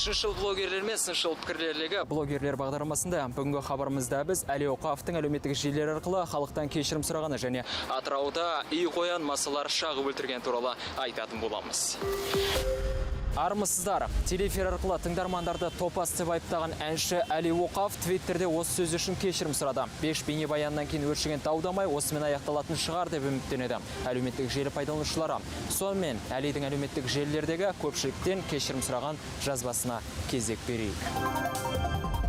Шыншыл блогерлер мен сыншыл пікірлерлегі блогерлер бағдарламасында бүгінгі хабарымызда біз Әли Оқаповтың әлеуметтік желілер арқылы халықтан кешірім сұрағаны және Атырауда үй қоян масалар шағып өлтірген туралы айтатын боламыз. Армысыздар, телеэфир арқылы тыңдармандарды топас деп айыптаған әнші Әли Оқапов Твиттерде осы сөз үшін кешірім сұрады. 5 бейнебаяннан кейін өршіген дау-дамай осымен аяқталатын шығар деп үміттенеді әлеуметтік желі пайдаланушылары. Сонымен Әлидің әлеуметтік желілердегі көпшіліктен кешірім сұраған жазбасына кезек берейік.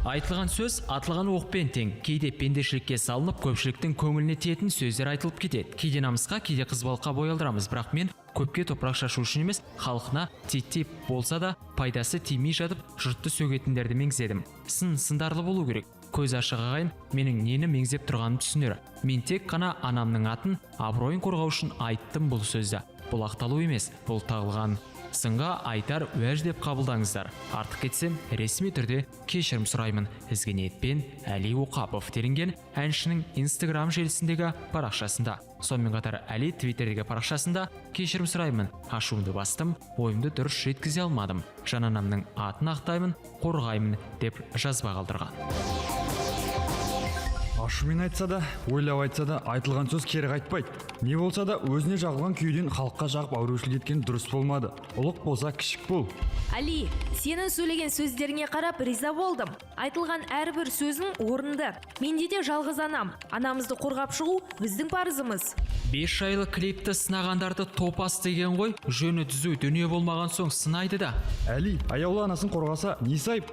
Айтылған сөз атылған оқпен тең. Кейде пендешілікке салынып, көпшіліктің көңіліне тиетін сөздер айтылып кетеді. Кейде намысқа, кейде қызбалыққа бой алдырамыз. Бірақ мен көпке топырақ шашу үшін емес, халқына титтей болса да пайдасы тимей жатып жұртты сөгетіндерді меңзедім. Сын сындарлы болу керек. Көз ашық ағайын менің нені меңзеп тұрғанымды түсінер. Мен тек қана анамның атын, абыройын қорғау үшін айттым бұл сөзді. Бұл ақталу емес, бұл тағылған сынға айтар уәж деп қабылдаңыздар. Артық кетсем, ресми түрде кешірім сұраймын. Ізгі ниетпен Әли Оқапов делінген әншінің Инстаграм желісіндегі парақшасында. Сонымен қатар Әли Твиттердегі парақшасында кешірім сұраймын, ашуымды бастым, ойымды дұрыс жеткізе алмадым. Жан анамның атын ақтаймын, қорғаймын деп жазба қалдырған. Ашумен айтса да, ойлап айтса да, айтылған сөз кері қайтпайды. Не болса да, өзіне жағылған күйеден халыққа жағып әурешілік еткен дұрыс болмады. Ұлық болса, кішік бол. Али, сенің сөйлеген сөздеріңе қарап риза болдым. Айтылған әрбір сөзің орынды. Менде де жалғыз анам. Анамызды қорғап шығу біздің парызымыз. 5 айлық клипті сынағандарды топас деген ғой, жөні түзу дүние болмаған соң сынайды да. Әли аяулы анасын қорғаса, несі айып?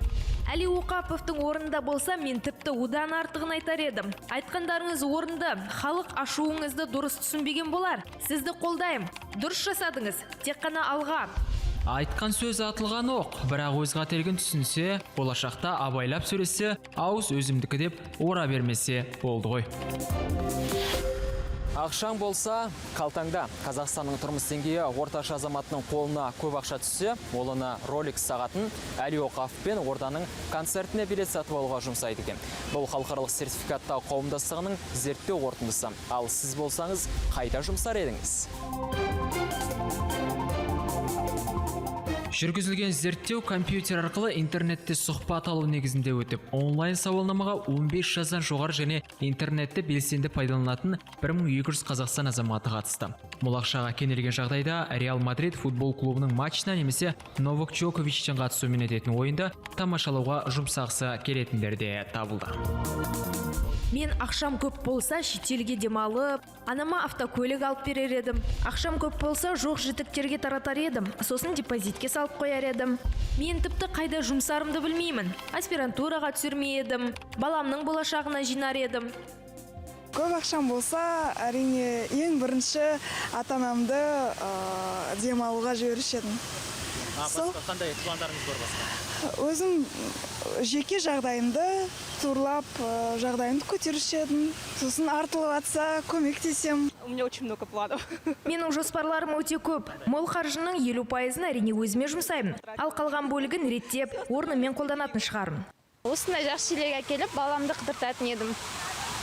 Әли Оқаповтың орнында болса, мен тіпті одан артығын айтар едім. Айтқандарыңыз орынды. Халық ашуыңызды дұрыс түсінбеген болар. Сізді қолдаймын. Дұрыс жасадыңыз. Тек қана алға. Айтқан сөз атылған оқ, бірақ өз қателігін түсінсе, болашақта абайлап сөйлесе, ауыз өзімдікі деп ора бермесе болды ғой. Ақшаң болса, қалтаңда. Қазақстанның тұрмыс деңгейі орташа азаматының қолына көп ақша түссе, ол оны Rolex сағатын, Әли Оқапов пен Орданың концертіне билет сатып алуға жұмсайды екен. Бұл халықаралық сертификаттау қауымдастығының зерттеу қорытындысы. Ал сіз болсаңыз, қайда жұмсар едіңіз? Жүргізілген зерттеу компьютер арқылы интернетте сұхбат алу негізінде өтіп, онлайн сауалнамаға 15 жастан жоғары және интернетті белсенді пайдаланатын 1200 Қазақстан азаматы қатысты. Мол ақшаға кенелген жағдайда Реал Мадрид футбол клубының матчына немесе Новак Джоковичтің қатысуымен өтетін ойынды тамашалауға жұмсағысы келетіндер де табылды. Мен ақшам көп болса, шетелге демалып, анама автокөлік алып берер едім. Ақшам көп болса, жоқ жітіктерге таратар едім. Сосын депозитке салып қояр едім. Мен тіпті қайда жұмсарымды білмеймін. Аспирантураға түсірме едім. Баламның болашағына жинар едім. Көп ақшам болса, әрине, ең бірінші ата-анамды демалуға жіберуші едім. Сол. Қандай пландарыңыз бар басқа? Өзім жеке жағдайымды турлап, жағдайымды көтеруші едім. Сосын артылып атса, көмектесем. У меня очень много планов. Менің жоспарларым өте көп. Мол қаржының 50%-ын әрине өзіме жұмсаймын. Ал қалған бөлігін реттеп, орнымен қолданатын шығармын. Осындай жақсы жерлерге әкеліп, баламды қыдыртатын едім.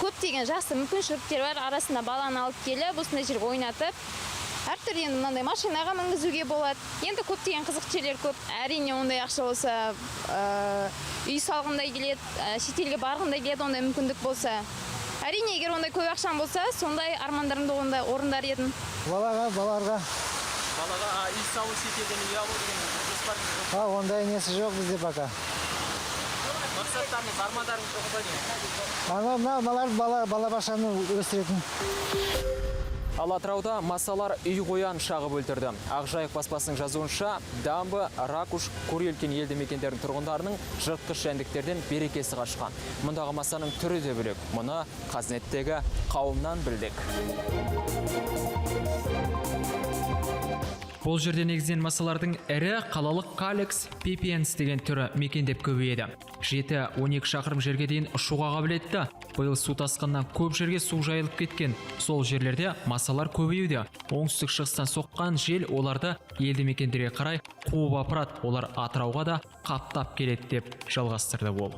Көптеген жақсы мүмкіншіліктер бар, арасында баланы алып келіп, осындай жерге ойнатып, әртүрлі енді мынандай машинаға мінгізуге болады. Енді көптеген қызықты жерлер көп. Әрине, ондай ақша болса, үй салғым да келеді, шетелге барғым да келеді, ондай мүмкіндік болса. Әрине, егер ондай көп ақшам болса, сондай армандарымды ондай орындар едім. Балаға, балаларға. Балаға үй салу, шетелден үй алу деген жоспарыңыз жоқ? Ондай несі жоқ бізде пока. Мақсаттарыңыз, армандарыңыз жоқ па не? Ана мына балалар балабақшаны өсіретін. Ал Атырауда масалар үй қоян шағып өлтірді. Ақжайық баспасының жазуынша, Дамбы, Ракуш, Курелкин елді мекендерінің тұрғындарының жыртқыш жәндіктерден берекесі қашқан. Мұндағы масаның түрі де бөлек. Мұны Қазнеттегі қауымнан білдік. Бұл жерде негізінен масалардың ірі қалалық Калекс пипиенс деген түрі мекендеп көбейеді. 7-12 шақырым жерге дейін ұшуға қабілетті. Биыл су тасқынынан көп жерге су жайылып кеткен. Сол жерлерде масалар көбеюде. Оңтүстік шығыстан соққан жел оларды елді мекендерге қарай қуып апарады. Олар Атырауға да қаптап келеді, деп жалғастырды ол.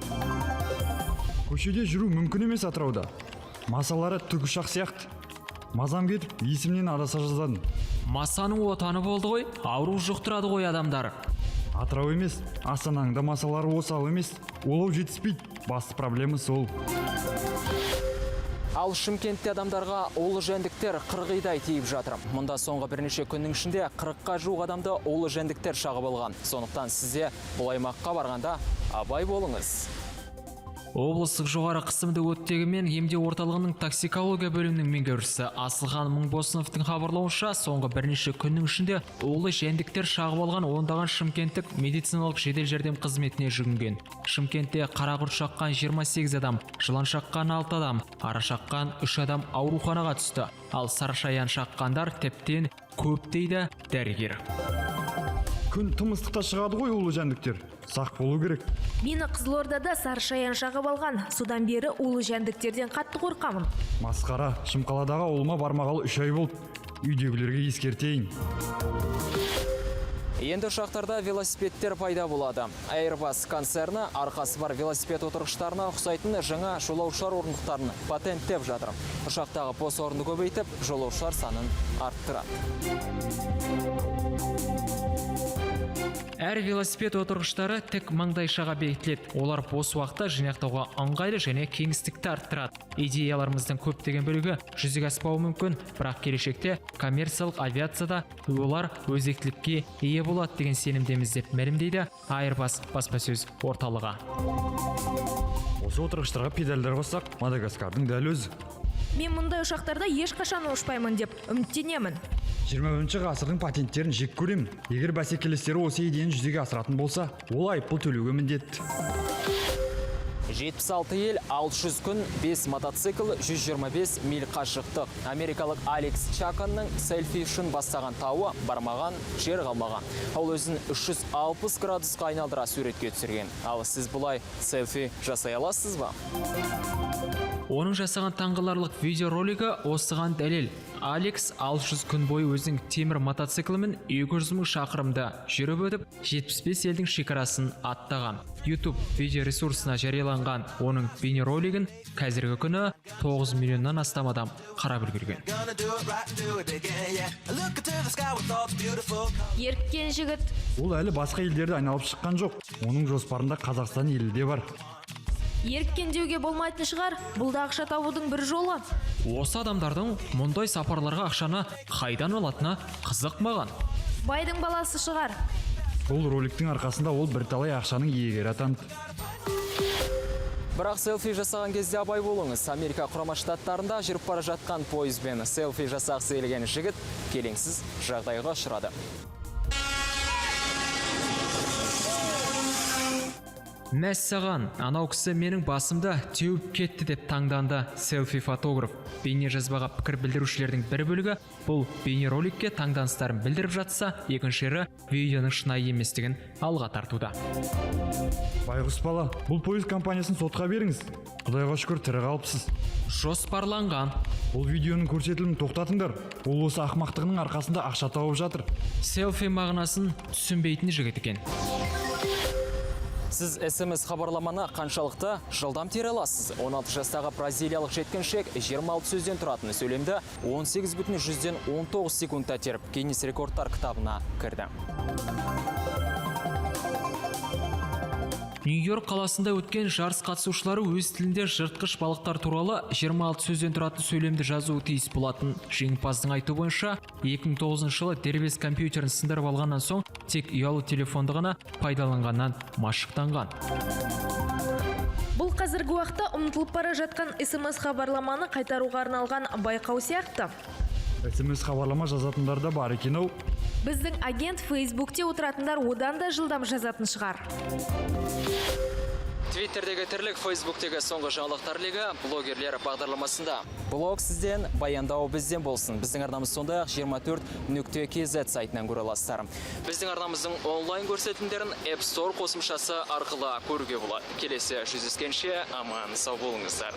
Көшеде жүру мүмкін емес Атырауда. Масалары тікұшақ сияқты. Мазам кетіп, есімнен адаса жаздадым. Масаның отаны болды ғой, ауру жұқтырады ғой адамдар. Атырау емес, Астананың да масалары осал емес. Улау жетіспейді. Басты проблема сол. Ал Шымкентте адамдарға улы жәндіктер қырғидай тиіп жатыр. Мұнда соңғы бірнеше күннің ішінде 40-қа жуық адамды улы жәндіктер шағып алған. Сондықтан сізде бұл аймаққа барғанда абай болыңыз. Облыстық жоғары қысымды оттегімен емдеу орталығының токсикология бөлімінің меңгерушісі Асылхан Мыңбосыновтың хабарлауынша, соңғы бірнеше күннің ішінде улы жәндіктер шағып алған ондаған шымкенттік медициналық жедел жәрдем қызметіне жүгінген. Шымкентте қара құрт шаққан 28 адам, жылан шаққан 6 адам, ара шаққан 3 адам ауруханаға түсті. Ал сарышаян шаққандар тіптен көп, дейді дәрігер. Күн тым ыстықта шығады ғой улы жәндіктер. Сақ болу керек. Мені Қызылордада сарышаян шағып алған. Содан бері улы жәндіктерден қатты қорқамын. Масқара, Шымқаладағы ауылыма бармағалы 3 ай болды. Үйдегілерге ескертейін. Енді ұшақтарда велосипедтер пайда болады. Airbus концерні арқасы бар велосипед отырғыштарына ұқсайтын жаңа жолаушылар орындықтарын патенттеп жатыр. Ұшақтағы бос орынды көбейтіп, жолаушылар санын арттырады. Әр велосипед отырғыштары тік маңдайшаға бекітіледі. Олар бос уақытта жинақтауға ыңғайлы және кеңістікті арттырады. Идеяларымыздың көптеген бөлігі жүзеге аспауы мүмкін, бірақ келешекте коммерциялық авиацияда олар өзектілікке ие болады деген сенімдеміз, деп мәлімдейді Airbus баспасөз орталығы. Осы отырғыштарға педальдар қоссақ, Мадагаскардың дәл өзі. Мен мұндай ұшақтарда ешқашан ұшпаймын деп үміттенемін. 21 ғасырдың патенттерін жек көремін. Егер бәсекелестері осы идеяны жүзеге асыратын болса, ол айыппұл төлеуге міндетті. 76 ел, 600 күн, 5 мотоцикл, 125 миль қашықтық. Америкалық Алекс Чаканның селфи үшін бастаған тауы бармаған жер қалмаған. Ол өзін 360 градусқа айналдыра суретке түсірген. Ал сіз бұлай селфи жасай аласыз ба? Оның жасаған таңғаларлық видеоролигі осыған дәлел. Алекс 600 күн бойы өзінің темір мотоциклімен 200 мың шақырымды жүріп өтіп, 75 елдің шекарасын аттаған. YouTube видео ресурсына жарияланған оның бейнеролигін қазіргі күні 9 миллионнан астам адам қарап үлгерген. Еріккен жігіт. Ол әлі басқа елдерді айналып шыққан жоқ. Оның жоспарында Қазақстан елі де бар. Еріккен деуге болмайтын шығар, бұл да ақша табудың бір жолы. Осы адамдардың мұндай сапарларға ақшаны қайдан алатыны қызық маған. Байдың баласы шығар. Бұл роликтің арқасында ол бірталай ақшаның иегері атанды. Бірақ селфи жасаған кезде абай болыңыз. Америка Құрама Штаттарында жүріп бара жатқан пойызбен селфи жасағысы келген жігіт келеңсіз жағдайға ұшырады. Мәссаған, анау кісі менің басымды теуіп кетті, деп таңданды селфи фотограф. Бейне жазбаға пікір білдірушілердің бір бөлігі бұл бейнероликке таңданыстарын білдіріп жатса, екіншілері видеоның шынайы еместігін алға тартуда. Байғұс бала, бұл пойыз компаниясын сотқа беріңіз. Құдайға шүкір, тірі қалыпсыз. Жоспарланған. Бұл видеоның көрсетілімін тоқтатыңдар. Ол осы ақымақтығының арқасында ақша тауып жатыр. Селфи мағынасын түсінбейтін жігіт екен. Сіз СМС хабарламаны қаншалықты жылдам тере аласыз? 16 жастағы бразилиялық жеткіншек 26 сөзден тұратын сөйлемді 18,19 секундта теріп, Гиннес рекордтар кітабына кірді. Нью-Йорк қаласында өткен жарыс қатысушылары өз тілінде жыртқыш балықтар туралы 26 сөзден тұратын сөйлемді жазуы тиіс болатын. Жеңімпаздың айтуы бойынша, 2009 жылы дербес компьютерін сындырып алғаннан соң тек ұялы телефонды ғана пайдаланғаннан машықтанған. Бұл қазіргі уақытта ұмытылып бара жатқан СМС хабарламаны қайтаруға арналған байқау сияқты. СМС хабарлама жазатындар да бар екен ау. Біздің агент Фейсбукте отыратындар одан да жылдам жазатын шығар. Твиттердегі тірлік, Фейсбуктегі соңғы жаңалықтар легі блогерлер бағдарламасында. Блог сізден, баяндау бізден болсын. Біздің арнамыз сондай-ақ 24 нүкте kz сайтынан көре аласыздар. Біздің арнамыздың онлайн көрсетілімдерін App Store қосымшасы арқылы көруге болады. Келесі жүздескенше аман сау болыңыздар.